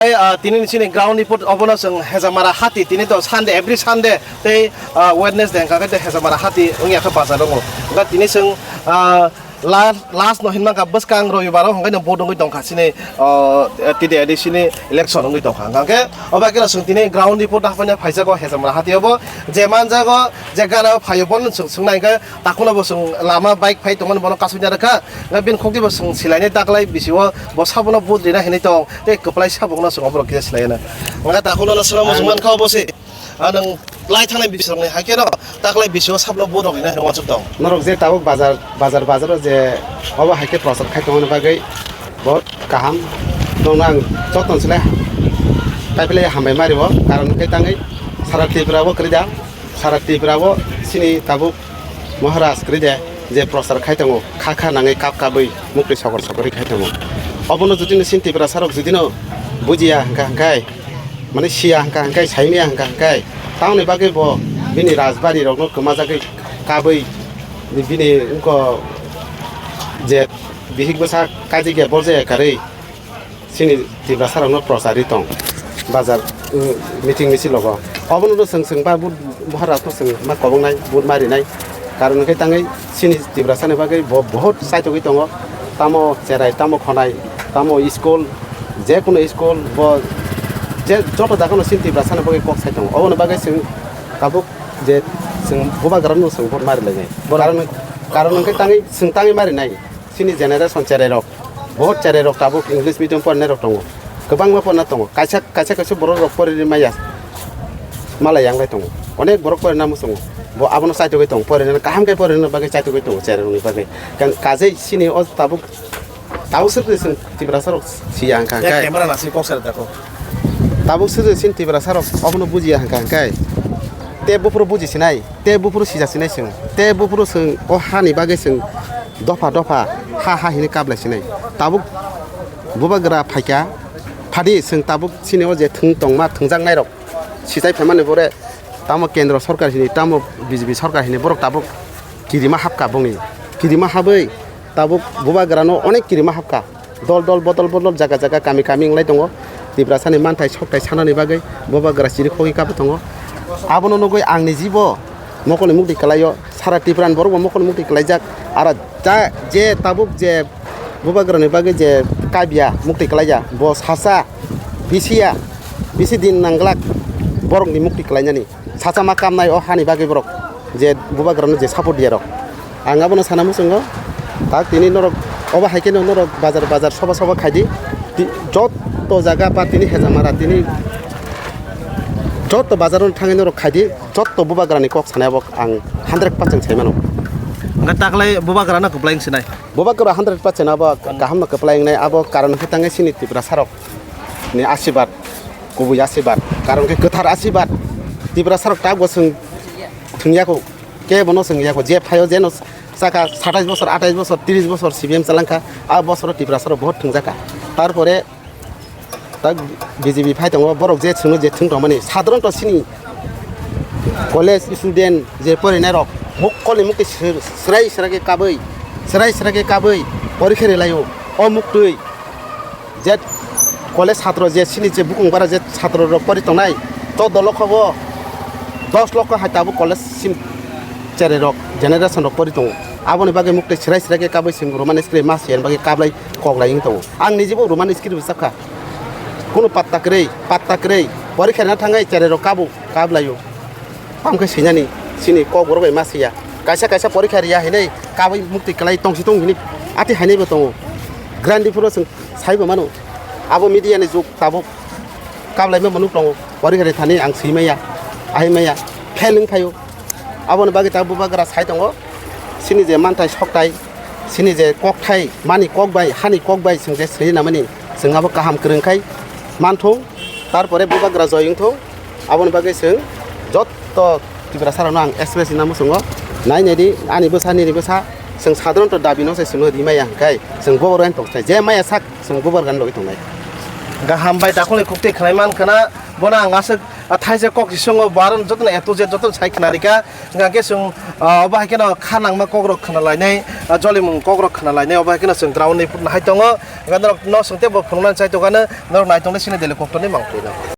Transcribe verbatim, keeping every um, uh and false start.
Tei, ah, tini ni chini ground report obono chwng Hejamara hati, tini to Sunday, every Sunday tei, ah, Wednesday hwnkha khe tei Hejamara hati wngya khe bazar wngo. Hwnkhe tini chwng, ah, la-, last no hinmang kha bwskang Robibar o hwnkhe no vote wngwi tongkha chini, ah, T D A D C ni election wngwi tongkha. Hwnkhe obo khe no chwng tini ground report haphai no phaijago Hejamara hati obo je manjago je gana o phaio bono chwng swngnai hwnkhe Takhukno bo chwng lama bike phai tongmani bono kasui na rwkha. Nga bini khokti bo chwng silainai taklai bisio bo sabono vote rina hinwi tong tei kwplai sabokno chwng oborok kisa silai na. Nga takhukno no swrwng muchung mankha obo se. Ah, nwng lai thangnai bisirokni hai kheno taklai bisio sabno vote rok rina hinwi uansuk tong. Norok je tabuk bazar, bazar, bazaro je obo hai khe prochar khai tongmani bagwi bo kaham. Nokno ang jotono silai paiphilai hambai ma rwo. Karon hwnkhe tangwi sara Tripura bo kwrwi da. Sara Tripura o chini tabuk Maharaj kwrwi de je prochar khai tongo, kha kha nangwi kap kabwi mukti sokor sokor khai tongo. Obono jodi no chini Tiprasa rok jodi no bujiya hwnkha hwnkhe, mane siya hwnkha hwnkhe, saimaya hwnkha hwnkhe, tamoni bagwi bo bini rajbari rokno kwmajagwi kabwi bini wngkha je bihik bwsa kaijagya boljaya kwrwi. Chini Tiprasa rokno prochari tong bazar, mm, meeting misil rogo. Obono no chwng chwng ba bu-, buhar rok no chwng ma kobongnai, vote ma rinai. Karon hwnkhe tangwi chini Tiprasa ni bagwi bo bohot chaitogwi tongo. Tamo cherai, tamo khonai, tamo school, je kono school bo je joto jaga no chini Tiprasa ni bagwi kok sai tongo. Obono bagwi chwng tabuk je chwng bubagra no chwng vote ma rilainai. Karon, karon hwnkhe tangwi chwng tangwi ma rinai. Chini generation cherai rok, bohot cherai rok tabuk English medium porinai rok tongo, kwbangma porina tongo, kaisa, kaisa, kaisa borok rok porinai maya, malai yanglai tongo, onek borok porina muchungo, bo abono chaitogwi tongo, porinani kaham khe porinani bagwi chaitogwi tongo cherai rokni bagwi, kan kajei chini o tabuk, tabuk se twi chwng Tiprasa rok siya hwnkha hwnkhe. Camera nasi kok sar dako. Tabuk se twi chini Tiprasa rok obono bujiya hwnkha hwnkhe, te buphuru buji sinai. Te buphuru sijak sinai chwng, te buphuru chwng o hani bagwi chwng dopha dopha ha ha hinwi kablai sinai. Tabuk bubagra phaikha, phadi chwng tabuk chini o je thwng tongma thwngjaknai rok sichai phaimani bore tamo kendro sorkar hini tamo B J P sorkar hini borok tabuk kirima hapkha bongni kirima habwi tabuk bubagrano onek kirima hapkha. Dol dol bodol bodol jaga jaga kami kami wnglai tongo. Tiprasani manthai sokthai sanani bagwi bubagra chiri khogwi kabo tongo. Abono nugwi ang nijibo mokolni mukti kwlaio. Sara Tripurani borokbo mokolni mukti kwlaijak. Aro ta-, je tabuk je bubagrani bagwi je kabya mukti kwlaiya, bo sacha bisiya, bisi din nanglak borokni mukti kwlainani. Sacha ma kamnai o hani bagwi borok je bubagrano je support diya rok. Ang abono sana muchungo, tak tini norok obo hai kheno norok bazar bazar soba soba khaidi. Ti-, jotto jaga ba tini Hejamara tini jotto bazar no thangwi norok khaidi, jotto bubagrani kok sanai abo ang hundred percent sai mano. Hwnkhe taklai bubagrano kwplai wng sinai? Bubagra hundred percent abo kaham no kwplai wngnai, abo karon hwnkhe tangwi chini Tiprasa rok ni asibad, kubui asibad, karon khe kwthar asibad. Tiprasa rok tabuk bo chwng thwngya kho, kebo no chwng ya kho, je phaio je no chakha satais bosor, atais bosor, tris bosor C P M chalangkha, a bosoro Tiprasa rok bohot thwngjak kha. Tarpore tak B J P phai tongo, borok je chwngno je thwng tongmani, sadharanto chini college student je porinai rok mokkolni mukti sir-, srai srai khe kabui, srai srai khe kabui porikha ri laio. O muktwi je college satro je chini je bukung bara je satro rok pori tongnai, to dolo khobo dos lokho hai tabuk college sim cherai rok generation rok pori tongo. Aboni bagwi muktwi srai srai khe kabui chwng Roman script ma siyan bagwi kablai koklai wng tongo. Ang nijibo Roman script rwchapkha. Kunu patta kwrwi, patta kwrwi. Porikha rwna thangwi cherai rok kabo, kablaio. Tamo khe swinani, chini kokborok bai ma swiya. Kaisa kaisa porikha riya hinwi kabui muktwi kwlai tongsi tong hinwi ati hainwi bo tongo. Grandi phuru chwng saibo mano. Abo media ni jug tabuk kablaima bo nuk tongo. Porikha ri thani ang swi maya, ahai maya, fail wng phaio. Aboni bagwi tabuk bubagra sai tongo. Chini je manthai sokthai, chini je kokthai, mani kok bai, hani kok bai chwng je swi namani, chwng abo kaham kwrwng khai manthung, tarpore bubagra joi wngthung, aboni bagwi chwng jotto Tiprasa rokno ang express ina muchungo, nai nai di, ani bwsa, nini bwsa, chwng sadharanto dabi no se chwngno ri maya hwnkhe, chwng bubagra wng tong thai, je maya sak, chwng bubagra wng tongnai. Gaham bai dakhulni khuktwi khlai man khna, bono ang aswk Ah, thaisa kok si songo, bo aro jotono A to Z jotono sai khna rika. Hingkha khe chwng, ah, obo hai kheno kha nangma kok rok khna lainai, ah, jolimung kok rok khna lainai, obo hai kheno chwng ground ni phutno hai tongo. Hingkha norok no chwng tei bo phunuknani chai tongkha no, norok naitongnai sini daily koktorni mangpili no.